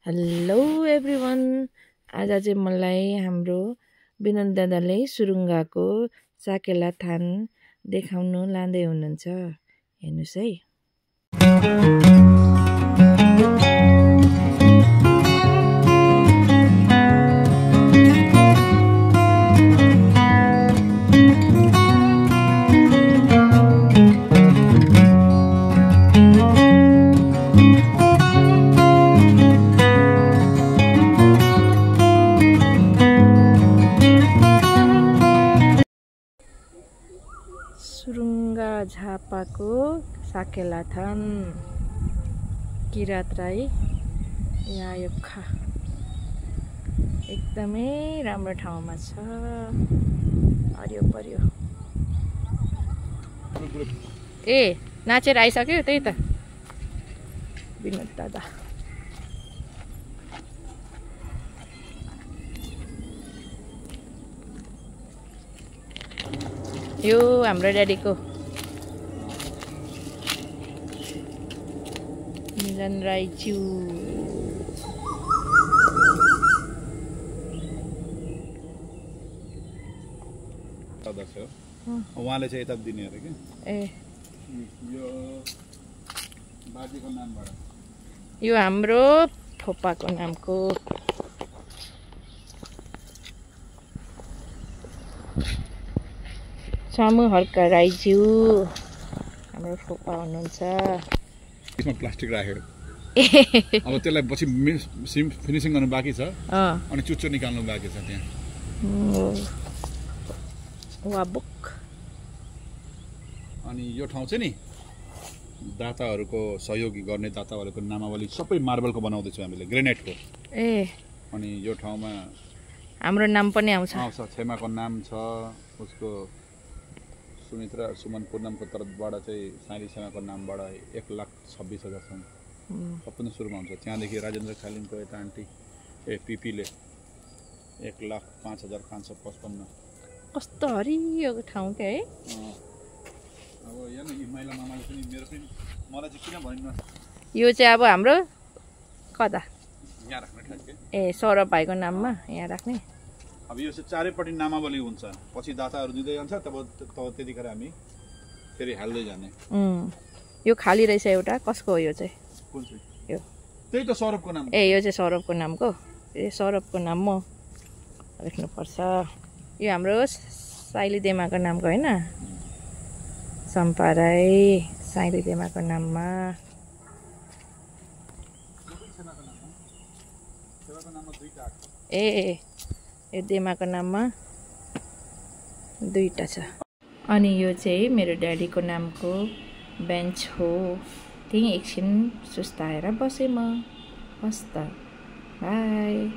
Hello everyone, आज चाहिँ मलाई हाम्रो विनोद दादाले सुरुङ्गाको साकेला थान देखाउनु लाँदै हुनुहुन्छ। हेर्नुस् है। सुरुङ्गा झापाको साकेला थान किरात राई यहाँ यो एकदमै राम्रो ठाउँमा छ। हरियो परियो ए नाचेर आइसक्यो त्यही त विनोद दादा। यो हाम्रो ड्याडीको मिलन राईज्यू। उहाँले चाहिँ यता दिने अरे के ए यो बाजेको नामबाट यो हाम्रो फोपाको नामको सामु हर्का राईज्यू हाम्रो फोपा हुनुहुन्छ। यसमा प्लास्टिक राखेको अब त्यसलाई पछि फिनिसिङ गर्नु बाँकी छ अनि चुच्चो निकाल्नु बाँकी छ त्यहाँ। वाबुक अनि यो ठाउँ चाहिँ नि दाताहरूको सहयोगी गर्ने दाताहरूको नामावली सबै मार्बलको बनाउँदैछौँ हामीले, ग्रेनाइटको। ए अनि यो ठाउँमा हाम्रो नाम पनि आउँछ। छेमाको नाम छ, उसको सुमित्रा सुमन पूर्णमको तर्फबाट चाहिँ साइली छेमाको नामबाट 1,26,000 सबै सुरुमा हुन्छ। त्यहाँदेखि राजेन्द्र खालिङको यता आन्टी पिपीले 1,05,555। कस्तो हरियो ठाउँ क्या है। अब यहाँ महिला मामाले पनि मेरो पनि मलाई चाहिँ किन भनिनु, यो चाहिँ अब हाम्रो कता यहाँ राख्ने ठाउँ के ए सौरभ भाइको नाममा यहाँ राख्ने। अब यो चाहिँ चारैपट्टि नामावली हुन्छ, पछि दाताहरू दिँदै जान्छ, तब त्यतिखेर हामी फेरि हाल्दै जाने। यो खाली रहेछ एउटा, कसको हो यो चाहिँ? कुन चाहिँ? यो त्यही त सौरभको नाम। ए यो चाहिँ सौरभको नामको। ए सौरभको नाम म लेख्नुपर्छ। यो हाम्रो साइली देमाको नामको होइन, सम्पा राई साइली देमाको नाममा। ए यो देमाको नाममा 2टा छ। अनि यो चाहिँ मेरो ड्याडीको नामको बेन्च हो। त्यही एकछिन सुस्ताएर बसेँ म। हस् त, बाई।